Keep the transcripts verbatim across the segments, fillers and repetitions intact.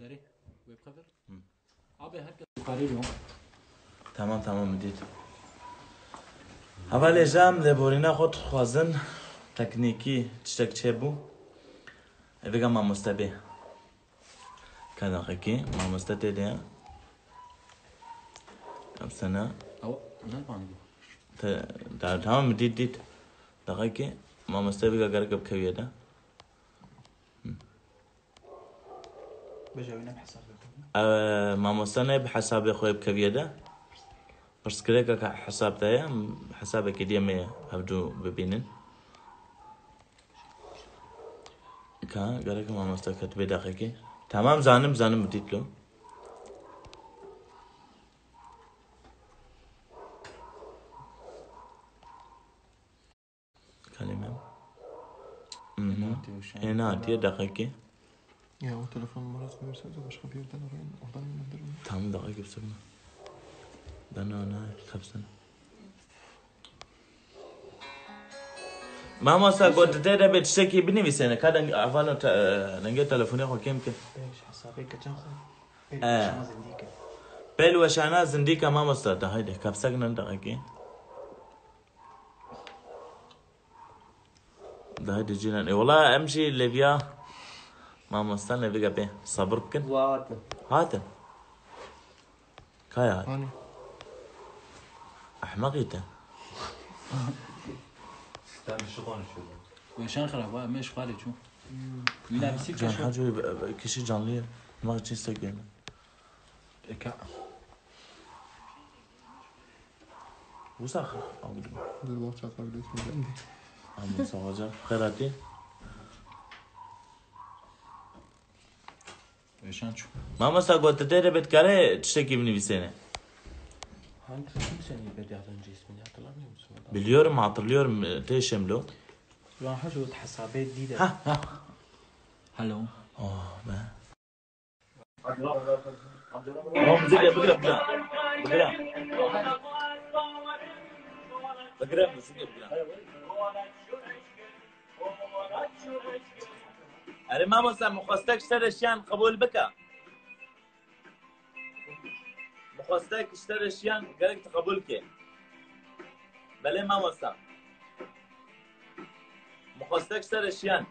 Wê bi xeber. Abi herkes yukarı yok. Tamam, tamam, min dît. Hevalê jam lêborîna xwe dixwazin, teknîkî tiştek çêbû. Ê vêga mamoste bê. Ka deqekî, mamoste tê de. Em sene. Ew, ne bana bu? Te, ta-, tamam, min dît, dît. Deqekî, mamoste vêga gerek bikeviye de. Beja wî ne bi hesabê xwe. Ew, mamoste ne bi hesabê xwe bikeviye de. Pirsgirêkeke hesab de ye. Hesabekî dî em ê hevdu bibînin. Ka, gerek mamoste ket bê deqekê. Tamam, zanim, zanim, dît lo. Kaleme. Mhm. Ê, natiye, deqekê. Ya, o telefon numarası verirse de başka bir yerden arayın. Oradan yönlendirin. Tamam, deqekê, bir saniye. Ben ona kapsana. Mamosta, got, te de bê tiştekî binivîsene. Ka deng-, avalo te-, e, dengê telefonê xwe kêm ke. Pêş hesabê keçen xwe. Pêl He. weşana zindîke. Pêl weşana zindîke, mamosta, de haydi, kapsek nan deqekê. Daha dicînan. E, wala em jî lêviya mamosta lêvî gepê. Sabir bikin. Wa hatin. Hatin. Kaya hatin. Hani? Ehmeqî te. Sen bir şey konuşuyordun. Weşan xirab, ha, meş xalê çû. Wîna bir sî Can keşo. Hacı, e, e, kişi canlı ya. Bak, çin sekene. Eka. Wisa xwe agrim. Dur, bak, çapa bile şimdi. Amin, sağ ol, can. Xêr hatî. Weşan çû. Mamosta, got, te de bê dikare tiştekî binivîsêne. Hangi resim sen yedin az önce, ismini hatırlamıyor musun adam? Biliyorum, hatırlıyorum. E, te Şemlo. Şu an hesabê dî de. Ha, ha. Hello. Oh be. Tamam, müzik yap, bırak, bırak. Bırak. Bırak, müzik yap, bırak. Erê mamosta, min xwestek ji te re şiyan qebûl bike. Min xwestek ji te re şiyan gerek tu qebûl ke. Belê mamosta. Min xwestek ji te re şiyan.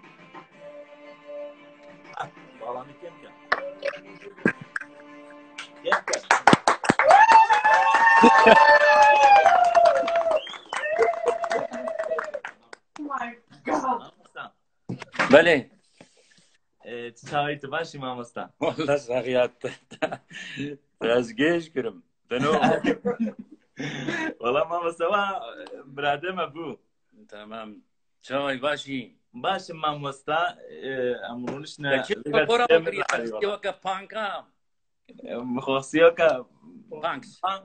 Ah, balanî kêm ke. Kêm ke. Oh my God. Mamosta. Belê. E, çawî tu baş î mamosta? Wala saxiya te, te, te ez gêj kirim. Te no. Wala mamosta wa, e, birade me bû. Tamam. Çawî baş î? Baş im mamosta, e, em rûniştine. Te çi vê xora destê min bikirî, wala. Weke panka. Em xwestiya ke Punks. Punk.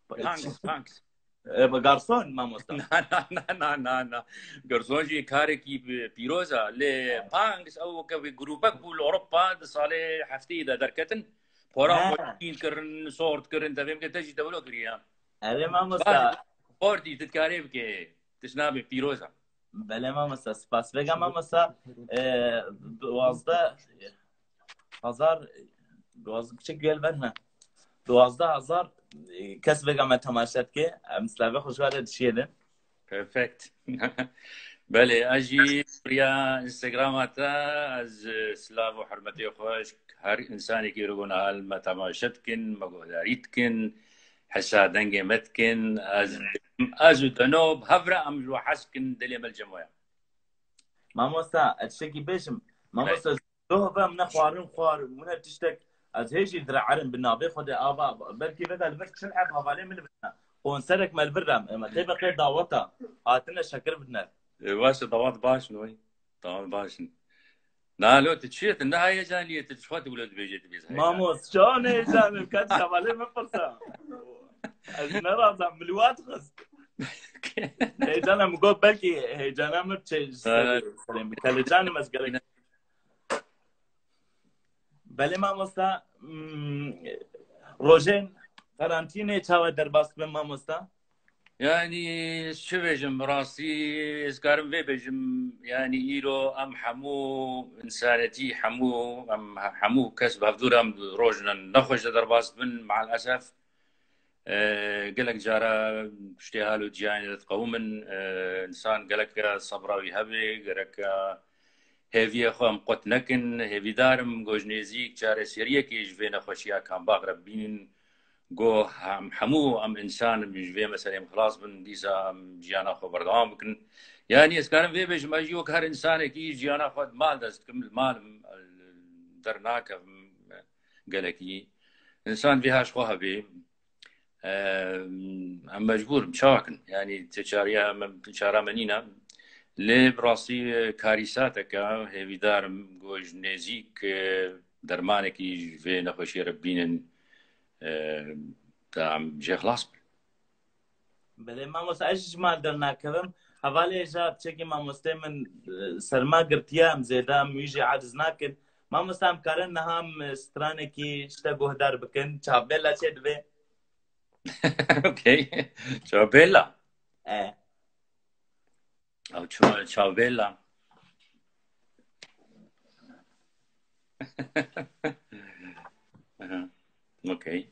Punks, punks. E, garson, mamosta. Na, na, na, na, na, na. Garson jî karekî bi-, pîroz e. Lê punks ew weke wî grûpek bû li Ewropa di salê hefteyê de derketin. Pora He. xwe çîn kirin, sort kirin, te fêm ke te jî dewlo kiriye. Erê, mamosta. Party, tu dikarê bikê. Tişt nabe, pîroz e. Belê mamosta, spas. Vêga mamosta, e, duwazdeh hezar, duwazdeh, kiçik gel ver me. Duwazdeh hezar, e, kes vêga me temaşe dike. Em silavê xwe ji we re dişêlin. Perfect. Belê, ez jî riya Instagrama te, ez, e, silav û hurmetê xwe ji her insanekî re got niha li me temaşe dikin, me guhdarî dikin, hesa dengê me dikin. Ez, ez û te no bi hev re em ji we hez dikin, dilê me li cem we ye. Mamosta, ez tiştekî bêjim. Mamosta, doh ve min ne xwarin xwar, min ne tiştek. Ez hê jî dire'erim bi navê Xwedê ava, belkî vêga li vir çil heb hevalê min li vir ne. Konserek me li vir re, me qê be qê daweta. Hatine şekir bidine. E, baş e, dawet baş in wê. Dawet baş in. Na lo, tu çi ye? Tu ne heyecanî ye, tu çi xwe tu wilo dibêjê, tu bêz heyecan. Mamos, çawa ne heyecanî? Kaç hevalê min pirsa. Ez ne razam, min li wat xist. Heyecana min got, belkî heyecana min çe-, Evet. Serê min. Kelecanê me ez gerek. Belê mamosta, mm, rojên karantînê çawa derbas bin mamosta? Yani, çi bêjim, bi rastî ez karim vê bêjim, yani, îro em hemû însanetî, hemû, em he-, hemû kes bi hevdû re em roj ne-, nexweş de derbas dibin, me'el esef. E, gelek cara tiştê hal û ciyanê de diqewimin, e, însan gereke sebra wî hebe, gereke hêviyê xwe em qut nekin. Hêvîdar im, go ji nêzîk çareseriyekê ji vê nexweşiya kambax re bibînin. Go hem, hemû em însan ji vê meselê em xilas bin, dîsa em jiyana xwe berdewam bikin. Yani ez karim vê bêjim, ez jî wek her însanekî jiyana xwe di mal dest dikim, li mal im, dernakevim gelekî. Însan vê haş xwe hebê. Em, em mecbûr in, çawa kin? Yani, ti çariya me, ti çara me nîne. Lê bi rastî, e, karîsateke hêvîdar im, go ji nêzîk, e, dermanekî ji vê nexweşiyê re bînin, e, ta em jê xilas bin. Belê, mamosta, ez jî ji mal dernakevim. Hevalê ja piçekî mamostê min, e, serma girtiye, em zêde em wî jî aciz nakin. Mamosta, em karin niha em, e, stranekî ji te guhdar bikin. Çavbêla çê dibe? Okey. Çavbêla. E. Ew çav-, çavbêla. Aha. Okey.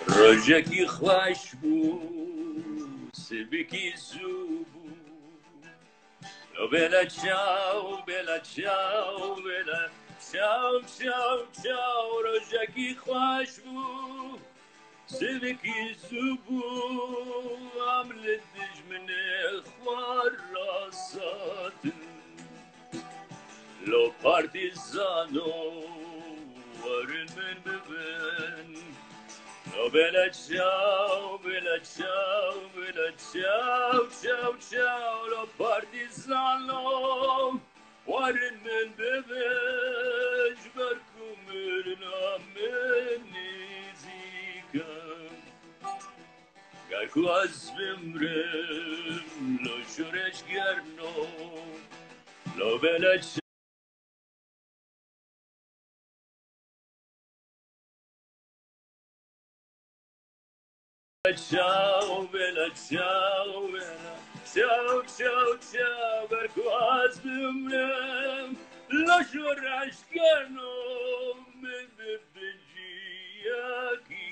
Rojekî xweş bû, sivîkî zû bû. Lo bêle çaw, bêle çaw, bêle çaw, çaw, çaw, rojekî xweş bû. Sivîkî zû bû, em li dijminê xwe rasatin. Lo partîzano, werin min bibin. Lo bêle çaw, bêle çaw, bêle çaw, çaw, çaw, lo partîzano. Warin min bibe, ji ber ku mirina min nêzîk e. Ger ku ez bimrim, lo şoreş gerno, lo bele Çaw bêle, çaw bêle, çaw, çaw, çaw, ber ku ez bimrim, laşo reşkeno min bi binciyekî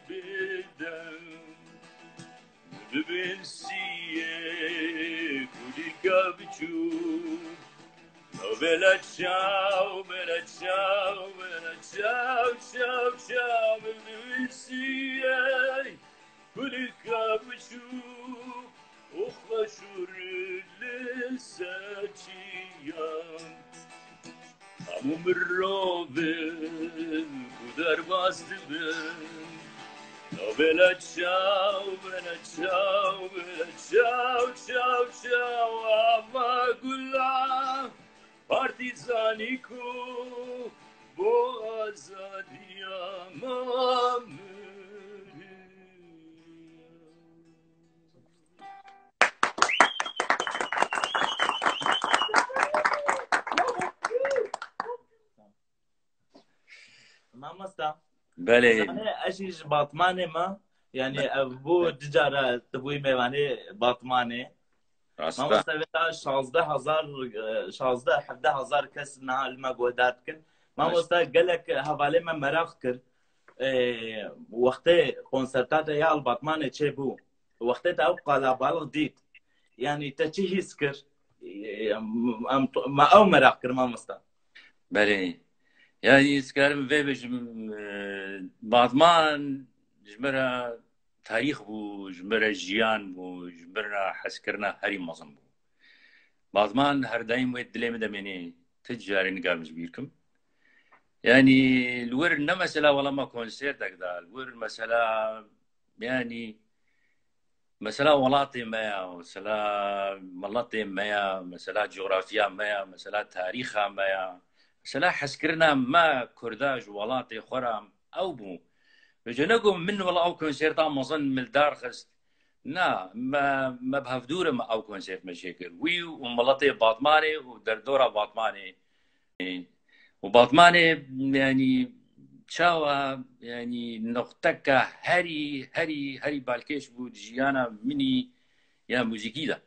bidem. Bibin siyê kulîlka biçûk. Bêle çaw, bêle çaw, bêle çaw, çaw, çaw, bibin siyê kulîlka biçûk û xweş û rû li seçiyan. Hemû mirovên ku derbas dibin, navêle çaw, bêle çaw, bêle çaw, çaw, çaw, ava gula partîzanî ku bo azadiya me miriye. Mamosta. Belê. Zanê, ez jî ji Batmanê me. Yani, ev bû du cara tu bûyî mêvanê Batmanê. Rast e. Mamosta, vê de şazdeh hezar, e, şazdeh, hevdeh hezar kes niha li me guhdar dikin. Mamosta, gelek hevalê me meraq kir. E, wextê konserta te ya li Batmanê çêbû, wextê te ew qalabalix dît, yanî te çi hîs kir? Em, em, me ew meraq kir, mamosta. Belê. Yanî, ez karim vê bêjim, e, Batman ji me re tarîx bû, ji me re jiyan bû, ji me re hezkirina herî mezin bû. Batman her daîm wê dilê min de mênê, ti carê nikarim ji bîr kim. Yanî, li wir ne mesela wela me konsertek da, li wir mesela, yanî, mesela welatê me ya, mesela miletê me ya, mesela cografiya me ya, mesela tarîxa me ya, mesela hezkirina me Kurda ji welatê xwe re ew bû. Vêca ne ku min wela ew konserta mezin min li dar xist. Na, me, me bi hevdû re me ew konsert me çêkir. Wî û miletê Batmanê û derdora Batmanê. Û Batmanê, yanî, çawa, yanî, noqteka herî, herî, herî balkêş bû di jiyana min î ya muzîkî de.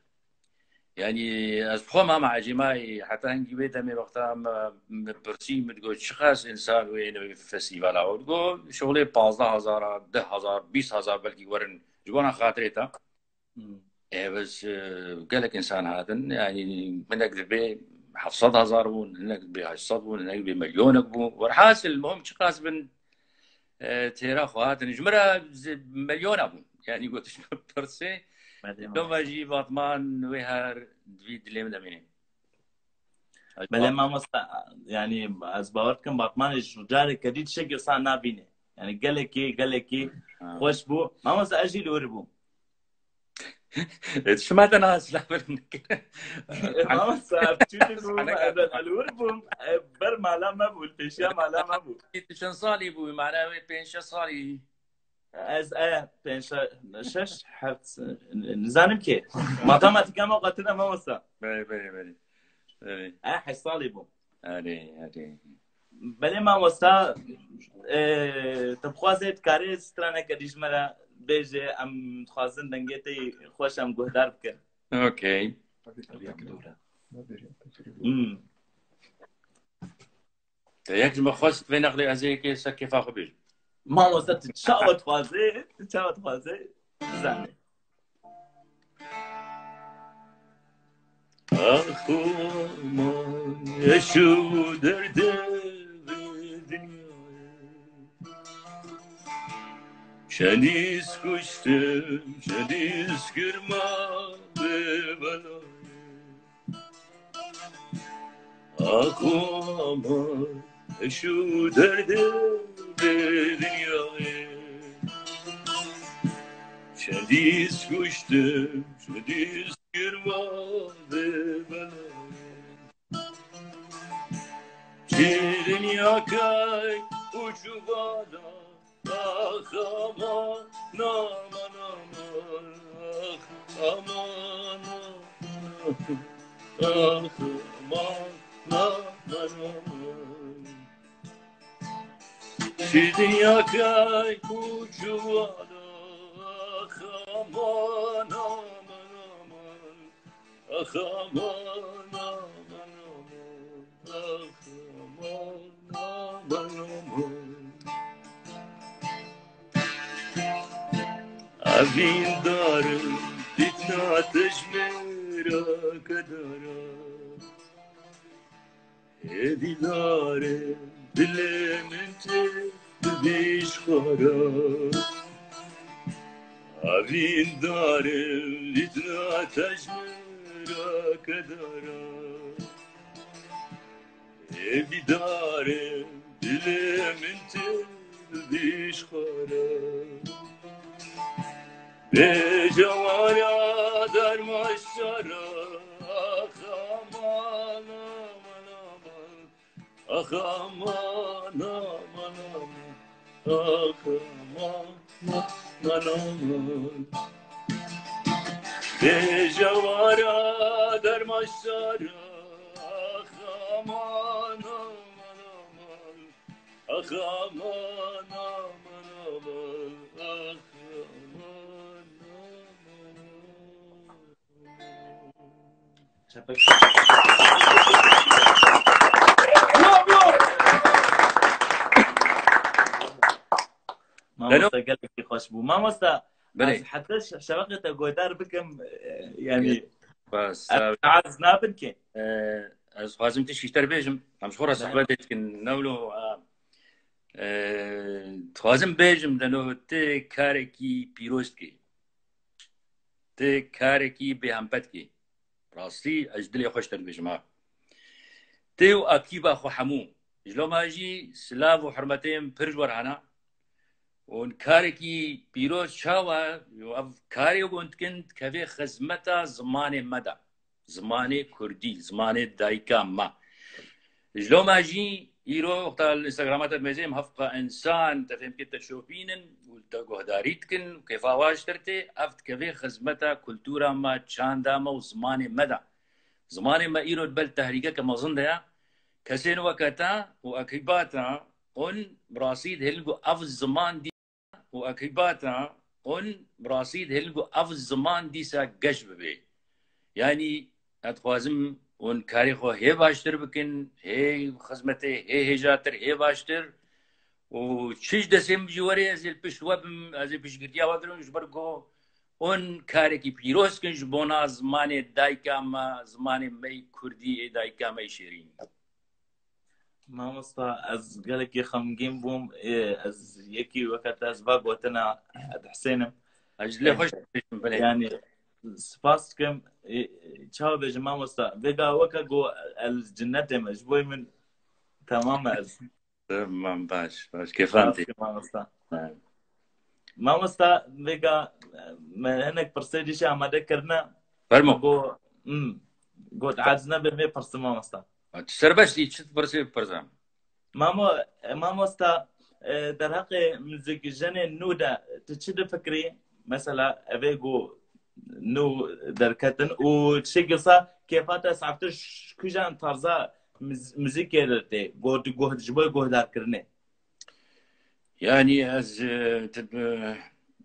Yanî, ez bi xwe mama ecêmayî, heta hingî wê demê wexta me, me pirsî, min digot, çiqas însan wê êne festîvala? Û digot, şixulê pazdeh hezar a, deh hezar, bîst hezar belkî werin ji bona xatirê te. Hmm. E, bes, e, gelek însan hatin, yanî hinek dibê heft sed hezar bûn, hinek dibê heşt sed bûn, hinek dibê milyonek bû. Werhasil, muhim çiqas bin, e, têra xwe hatin. Ji min re zi-, milyona bûn. Yanî gotiş pirsê, Belê, doma jî Batman wê her divî dilê min de mîne. Belê mamosta, yanî ez bawer dikim Batmanê ji careke dî tiştekî wisa nabîne. Yanî gelekî, gelekî Ha. xweş bû. Mamosta, ez jî li wir bûm. E, şima te niha silav birin. Mamosta, ev çûnî bû, Sahne ez, ez li wir bûm. E, ber mala me bû, li pêşiya mala me bû. Tu çend salî bû? Mala wê pênc şeş salî. Ez, e, pênc, şeş, heft, nizanim ki. Matematîka me qetine mamosta. Belê, belê, belê. Belê. E, heşt salî bû. Erê, erê. Belê mamosta, e, tu bixwazê dikarê straneke dî ji me re bêje, em dixwazin dengê te xweş em guhdar bikin. Okey. Hmm. Te yek ji me xwest vê nexlê ez ê yekê ser kêfa xwe bêjim. Mamoste, tu çawa dixwazê, tu çawa dixwazê, bizanê. Ax aman, eş û derdê vê dinyayê. Çendîs kuştim, çendîs girma bê belayê. Ax aman, eş û derdê vê dinyayê. Çendîs kuştim, çendîs girma vê belayê. Çi dinyakay û çi vala, ax aman, aman, aman, ax aman, aman, ax aman, aman, aman. Çi dinyakay û çi vala, ax aman, aman, aman. Ax aman, aman, aman, ax aman, aman, aman. Evîndarim, dîtina te ji me re kedara. Ê dîdarê dilê min tê dibî ji xwe re. Evîndarê dîtina te ji min re kedara. Ê dîdarê dilê min tê dibî ji xwe re. Bêje wara dermaşara, ax aman, aman, aman. Ax aman, aman, aman. Ax aman, aman, aman. Bêje wara dermaşara, ax aman, aman, aman. Ax aman, aman, aman, ax aman, aman, aman. Çepek. Mamosta gelekî xweş bû. Mamosta, Belê. ez heta şe-, şeveqê te guhdar bikim, e, yanî, Bas, ez sağ ol. ez nabin ki. E, ez xwazim tişkî ji te re bêjim. Em ji xwe re Belê. sohbet dikin. Newlo, e, E, dixwazim bêjim, Deno, tu karekî pîroz dikî. Tu karekî bêhempe dikî. Rastî, ez ji dilê xwe ji te dibêjim, ha. Tu û ekîba xwe hemû. Ji loma jî silav û hurmetê min pir ji we re hene. Û karekî pîroz çawa, ev karê hûn dikin, dikeve xizmeta zimanê me de. Zimanê kurdî, zimanê dayika me. Ji loma jî Îro wexta li Instagrama te dimêzê, em hevqa însan te fêm kir te şopînin û te guhdarî dikin û kêfa wan ji te re tê, ev dikeve xizmeta kultura me, çanda me û zimanê me de. Zimanê me îro di ber tehlîkeke mezin de ye. Kesên weke te û ekîba te hûn bi rastî dihêlin ku ev ziman dî û ekîba te hûn bi rastî dihêlin ku ev ziman dîsa geş bibe. Yanî ez dixwazim hûn karê xwe hê baştir bikin, hê xizmetê hê hêjatir, hê baştir. Û çi ji destê min jî were, ez ê li pişt we bim, ez ê piştgirtiya we kirim, ji ber ku hûn karekî pîroz kin ji bona zimanê dayika me, zimanê me yê kurdî, ê dayika me yê şêrîn. Mamosta, ez gelekî xemgîn bûm. Ê, ez yekî weke te ez va gotina dihsênim. Ez ji dilê xwe jî dibêjim, belê. Yanî, spas dikim. Ê, çawa bêjim mamosta? Vêga weke ku el cinnetê me, ji bo min temam e ez. Tamam, baş, baş. Kêfan tê. Spas dikim mamosta. Ha. Mamosta, vêga me hinek pirsê dîşê amade kirine. Fermo. Go, hmm, got, aciz nebe vê pirsim mamosta. Serbest î, çi pirsê bipirse. Mamo, e, mamosta, e, derheqê muzîkjenên nû de tu çi difikirî? Mesela, evê ku nû derketin û tiştekî wisa kêfa te saftir ş-, kujan tarza muz-, muzîkê de tê? Got, goh-, ji bo guhdarkirinê. Yanî ez, e, tu, e,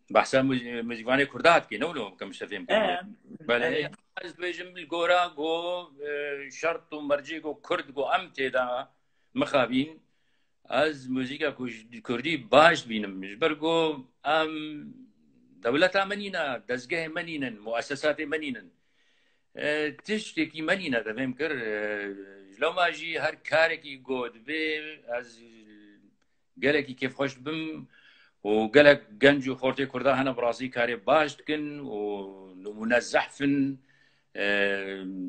behsa muz-, muzîkvanê kurda dikî, ne wilo, bikim ji te fêm kiriye. E, belê, e. Ez dibêjim li gora ku, e, şert û mercê ku kurd ku em tê de mixabîn, ez muzîka ku ji kurdî baş dibînim. Ji ber ku em dewleta me nîne, dezgehê me nînin, muessesatê me nînin. E, tiştekî me nîne, te fêm kir. E, ji loma jî her karekî ku dibe, ez gelekî kêfxweş dibim û gelek genc û xortê kurda hene bi rastî karê baş dikin û nimûne zehf in. E,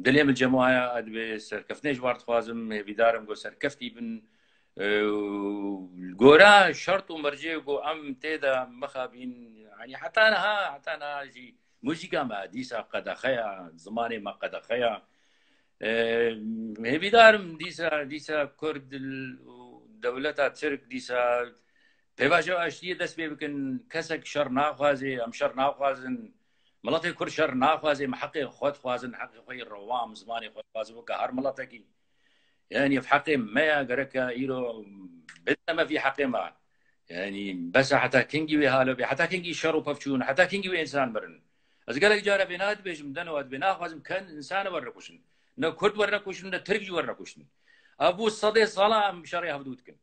dilê min cem waya, ez dibê serkeftinê ji wan dixwazim, hêvîdar im ku serkeftî bin. E, û li gora şert û mercê ku em tê de mixabîn, yanî heta niha, heta niha jî muzîka me dîsa qedexe ya, zimanê me qedexe ya. E, hêvîdar im dîsa, dîsa kurd û dewleta tirk dîsa pêvajoya aştiyê dest pê bikin. Kesek şer naxwaze, em şer naxwazin. Miletê kurd şer naxwaze, em heqê xwe dixwazin, heqê xwe yê rewa, em zimanê xwe dixwazin weke her miletekî. Yanî ev heqê me ya, gereke îro bidine me vî heqê me. Yanî bes e, heta kingî wê halo be, heta kingî şer û pevçûn, heta kingî wê însan mirin. Ez gelek cara vêna dibêjim, deno ez vê naxwazim, ken însan werne kuştin. Ne kurd werne kuştin, ne tirk jî werne kuştin. Ev bû sedê sala em şerê hevdû dikin.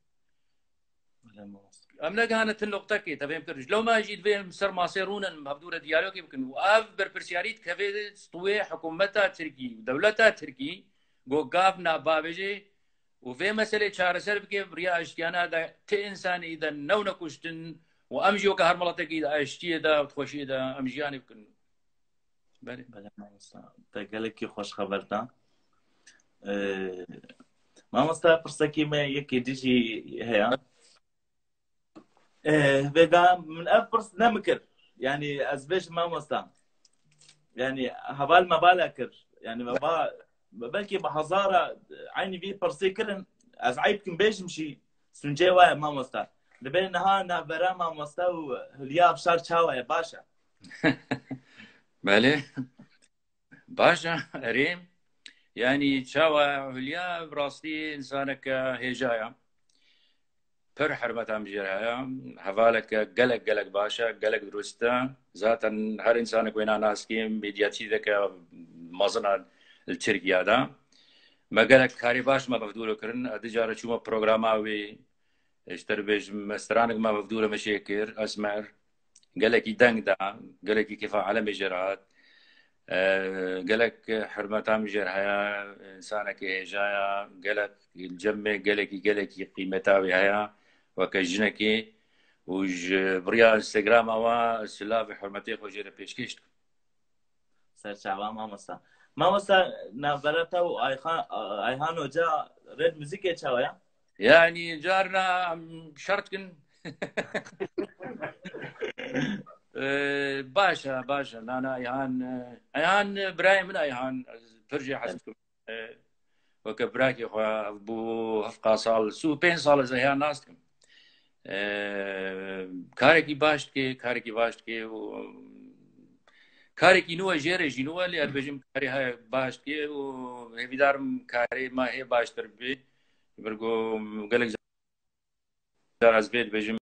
Em negihane ti noqtekê, te fêm kir. Ji lewma jî divê em ser masê rûnin, em hevdû re diyalogê bikin. Û ev berpirsiyarî dikeve stûyê hikûmeta Tirkî û dewleta Tirkî, ku gav na bavêjê û vê meselê çareser bike, bi riya aştiyane de ti însanî de newne kuştin û em jî weke her miletekî di aştiyê de û di xweşiyê de em jiyanê bikin. Belê. Belê, mamosta. Te gelekî xweş xeber da. Ee, mamosta, pirsekî me yekê dî jî heye. Ee, vêga min ev pirs nemikir. Yanî ez bêjim mamosta. Yanî heval mevala kir. Yanî me va belkî bi hezara eynî vî pirsê kirin. Ez eyb kim bêjim jî. Sûncê wa ye mamosta. Dibê niha navbera mamosta û Hülya Avşar çawa ye? Baş e? Belê. Baş e, erê. Yanî çawa Hülya bi rastî însaneke hêja ye. Pir hurmeta min jê re heye. Hevaleke gelek, gelek baş e, gelek dirust e. Zaten her însanek wêna nas kê, medyatîdeke mezin e li Tirkiye de. Me gelek karê baş me bi hevdû re kirin. Ez du cara çûme programa wê. Ji te re bêjim, me stranek me bi hevdû re me çê kir, Esmer. Gelekî deng da, gelekî kêfa alemê jê re hat. E, gelek hurmeta min jê re heye, însanekî hêja ye, gelek li cem me, gelekî, gelekî qîmeta wê heye, weke jinekê. Û ji bi riya Instagrama we silav û hurmetê xwe jê re pêşkêş dikim. Ser çava mamosta. Mamosta, navbera te û Ayhan, Ayhan Hoca rê di muzîkê çawa ye? Yanî carna em şer dikin. Ee, baş e, baş e. Na, na, Ayhan, e, Ayhan, e, birayê min Ayhan. Ez pir jê hez dikim. E, weke birakê xwe ev bû. hevqa sal, sî û pênc sal ez heya nas dikim. E, karekî baş dike, karekî baş dike û karekî nû e, jê re jî nû e, lê ez dibêjim karê heye baş dike û hêvîdar im karê me hê baştir bê. Ji ber ku gelek car ez vê dibêjim,